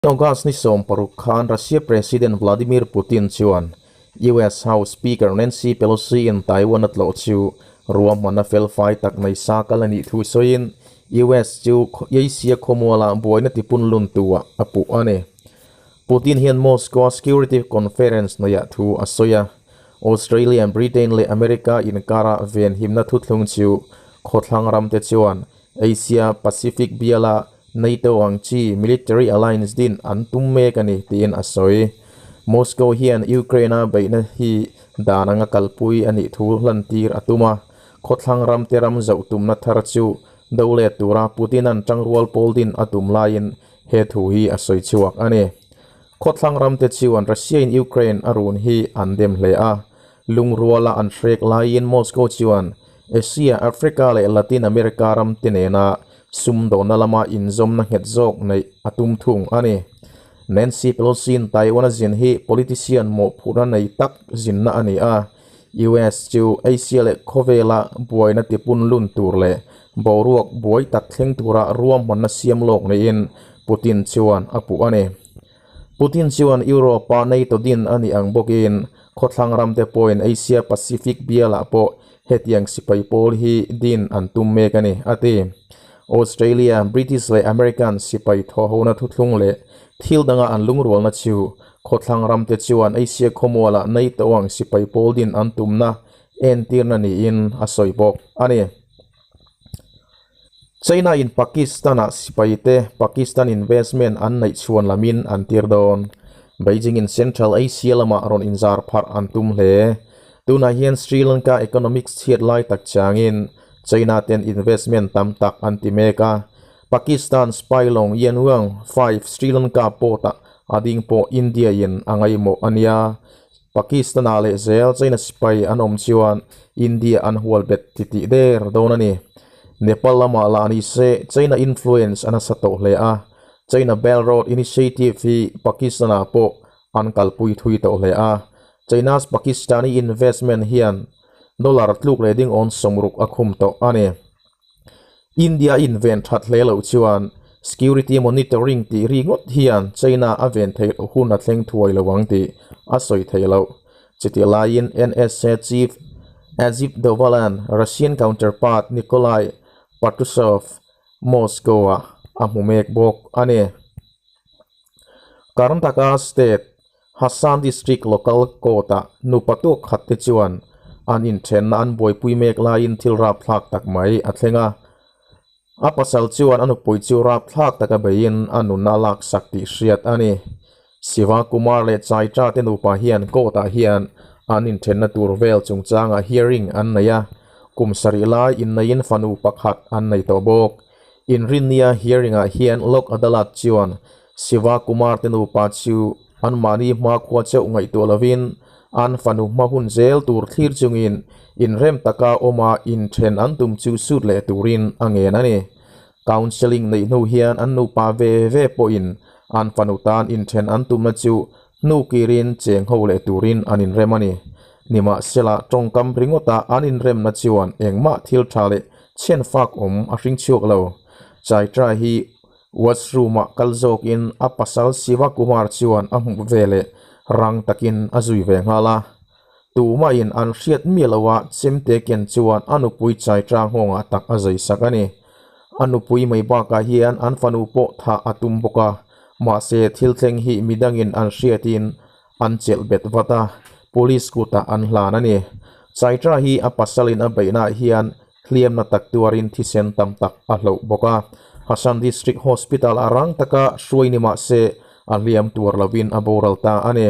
August ni 16 khan Russia President Vladimir Putin chuan US House Speaker Nancy Pelosi in Taiwan a tlawh chu ruahmanna felfai tak nei sa kal a nih thu sawiin US chu Asia khawmualah buaina tipun lun tuah a puh a ni. Putin hian Moscow-a Security Conference neiah thu a sawi a, Australia, Britain leh America inkara venhimna thuthlung chu khawthlang ramte chuan Asia Pacific biala NATO ang chi military alliance din an tum mek a ni tiin a sawi. Moscow hian Ukraine-a beihna hi dan anga kalpui a nih thu hlantir a tum a, khawthlang ramte ram zoh tumna thar chu do let tura Putin-a'n tangrual pawl din a tum laiin he thu hi a sawi chhuak a ni. Khawthlang ramte chuan Russia-in Ukraine a run hi an dem hle a, lungruala an hrek laiin Moscow chuan Asia, Africa leh Latin America ramte nena sumdawnna lama inzawmna nghet zawk neih a tum thung a ni. Nancy Pelosi-in Taiwan a zin hi politician mawhphurhna nei tak zinna a ni a, US chu Asia leh khawvela buaina tipun lun tur leh boruak buai tak thleng tura ruahmanna siam lawk niin Putin chuan a puh a ni. Putin chuan Europe-a NATO din a nih ang bawkin khawthlang ramte pawhin Asia Pacific bialah pawh hetiang sipai pawl hi din an tum mek a ni, a ti. Australia, British leh American sipai thawhhona thuthlung leh thil danga an lungrualna chu khawthlang ramte chuan Asia khawmualah NATO ang sipai pawl din an tumna entirna niin a sawi bawk a ni. China in Pakistan-ah sipaite Pakistan investment an neih chhuan lamin an tir dawn. Beijing in Central Asia lamah rawn inzar pharh an tum hle. Tunah hian Sri Lanka economics chhiat lai tak changin China ten investment tam tak an ti mek a. Pakistan spy lawng Yanwang 5 Sri Lanka port-ah a ding pawh India in a ngaihmawh a nia. Pakistan-ah leh zel China sipai an awm chuan India an hual bet titih der dawn a ni. Nepal lamah lah ni se China influence a nasa tawh hle a, China Belt Road Initiative hi Pakistan-ah pawh an kalpui thui tawh hle a. China's Pakistani investment hian dollar tluk leh ding awn 60 a khum tawh a ni. India inven that hle loh chuan security monitoring tih ri ngawt hian China a ven theih loh hun a thleng thuai lo ang tih a sawi theih loh. Chutih laiin NSA chief Ajit Doval-a'n Russian counterpart Nikolai Patrushev Moscow-ah a hmu mek bawk a ni. Karnataka State Hassan District Local Court-ah nupa tuak khat te chuan an inthenna an buaipui mek laiin thil rapthlak tak mai a thleng a. A pasal chuan a nupui chu rapthlak taka beiin a nunna a laksak tih hriat a ni. Siva Kumar leh Chaitra te nupa hian court-ah hian an inthenna tur vel chungchangah hearing an nei a, kum sarih lai inneiin fanu pakhat an nei tawh bawk. Inrinnia hearing-ah hian Lok Adalat chuan Siva Kumar te nupa chu anmahni hmakhua chauh ngaihtuah lovin an fanu hma hun zel tur thlir chungin inrem taka awma inthen an tum chu sut leh turin a ngen a ni. Counselling neih hnu hian an nupa ve ve pawhin an fanu tan inthen an tumna chu hnu kirin cheng ho leh turin an inrem a ni. Nimahsela tawngkam ringawta an inremna chuan engmah thil tha leh chhenfak awm a hring chhuak lo. Chaitra hi Washroom-ah kal zawkin a pasal Siva Kumar chuan a hmuh ve leh rang takin a zui ve nghal a. Tumahin an hriat miah loha chemte ken chuan a nupui Chaitra nghawngah tak a zai sak a ni. A nupui mai bakah hian an fanu pawh thah a tum bawk a, mahse thil thleng hi midangin an hriatin an chelh bet vat a, police kutah an hlan a ni. Chaitra hi a pasalin a beihnaah hian hliamna tak tuarin thisen tam tak a hloh bawk a, Hassan District Hospital a rang taka hruai ni mah se a hliam tuar lovin a boral ta a ni.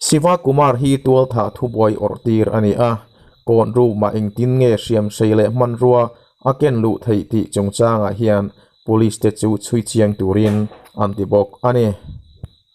Siva Kumar hi tualthah thubuai awrh tir a ni a, court room-ah engtin nge hriamhrei leh hmanrua a ken luh theih tih chungchangah hian police te chu chhui chiang turin an ti bawk a ni.